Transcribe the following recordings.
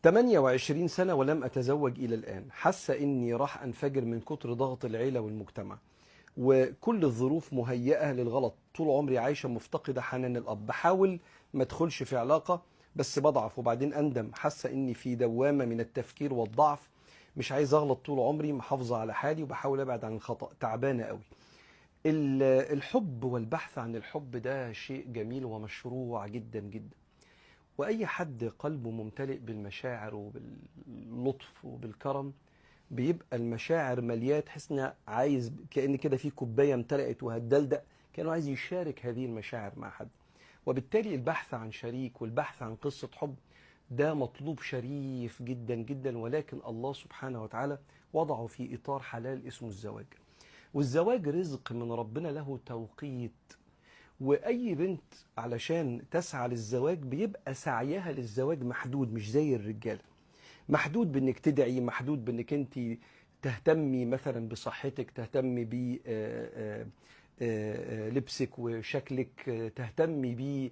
28 سنة ولم أتزوج إلى الآن، حاسة إني راح أنفجر من كتر ضغط العيلة والمجتمع، وكل الظروف مهيئة للغلط. طول عمري عايشة مفتقدة حنان الأب، بحاول ما أدخلش في علاقة بس بضعف وبعدين أندم. حاسة إني في دوامة من التفكير والضعف، مش عايز أغلط، طول عمري محافظة على حالي وبحاول أبعد عن الخطأ، تعبانة قوي. الحب والبحث عن الحب ده شيء جميل ومشروع جدا جدا، وأي حد قلبه ممتلئ بالمشاعر وباللطف وبالكرم بيبقى المشاعر مليانة، تحس إنها عايز كأن كده في كوباية امتلأت وهتدلدق، كأنه عايز يشارك هذه المشاعر مع حد. وبالتالي البحث عن شريك والبحث عن قصة حب ده مطلوب شريف جدا جدا، ولكن الله سبحانه وتعالى وضعه في إطار حلال اسمه الزواج. والزواج رزق من ربنا له توقيت، وأي بنت علشان تسعى للزواج بيبقى سعيها للزواج محدود، مش زي الرجالة. محدود بأنك تدعي، محدود بأنك أنت تهتمي مثلا بصحتك، تهتمي ب لبسك وشكلك، تهتمي ب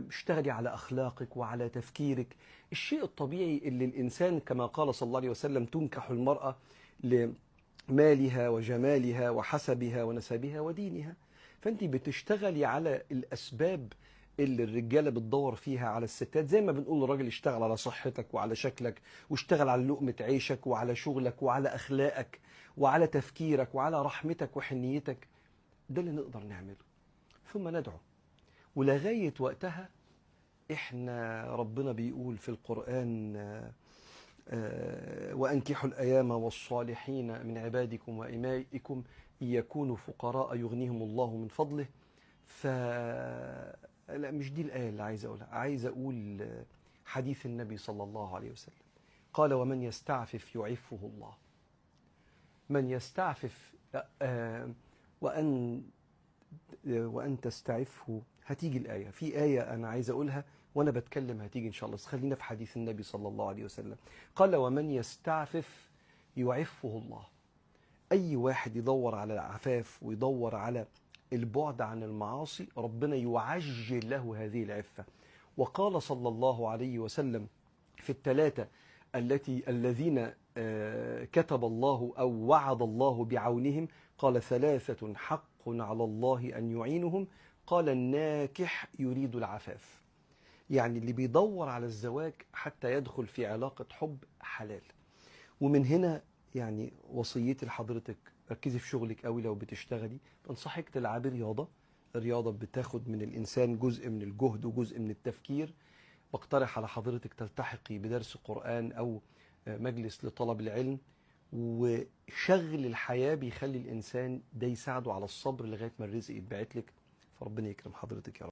اشتغلي على أخلاقك وعلى تفكيرك. الشيء الطبيعي اللي الإنسان كما قال صلى الله عليه وسلم تنكح المرأة لمالها وجمالها وحسبها ونسبها ودينها. فأنت بتشتغلي على الأسباب اللي الرجالة بتدور فيها على الستات، زي ما بنقول للراجل اشتغل على صحتك وعلى شكلك، واشتغل على لقمة عيشك وعلى شغلك وعلى أخلاقك وعلى تفكيرك وعلى رحمتك وحنيتك. ده اللي نقدر نعمله، ثم ندعو. ولغاية وقتها احنا ربنا بيقول في القرآن وأنكحوا الأيام والصالحين من عبادكم وإمائكم إن يكونوا فقراء يغنيهم الله من فضله. لا، مش دي الآية اللي عايز أقولها، عايز أقول حديث النبي صلى الله عليه وسلم قال ومن يستعفف يعفه الله. من يستعفف وأن تستعفه. هتيجي الآية، في آية أنا عايز أقولها وأنا بتكلم هتيجي إن شاء الله، بس خلينا في حديث النبي صلى الله عليه وسلم قال ومن يستعفف يعفه الله. أي واحد يدور على العفاف ويدور على البعد عن المعاصي ربنا يعجل له هذه العفة. وقال صلى الله عليه وسلم في الثلاثة الذين كتب الله أو وعد الله بعونهم قال ثلاثة حق على الله أن يعينهم، قال الناكح يريد العفاف، يعني اللي بيدور على الزواج حتى يدخل في علاقة حب حلال. ومن هنا يعني وصيتي لحضرتك ركزي في شغلك قوي، لو بتشتغلي بنصحك تلعبي رياضة. الرياضة بتاخد من الإنسان جزء من الجهد وجزء من التفكير. بقترح على حضرتك تلتحقي بدرس قرآن أو مجلس لطلب العلم، وشغل الحياة بيخلي الإنسان ده يساعده على الصبر لغاية ما الرزق يتبعت لك. فربنا يكرم حضرتك يا رب.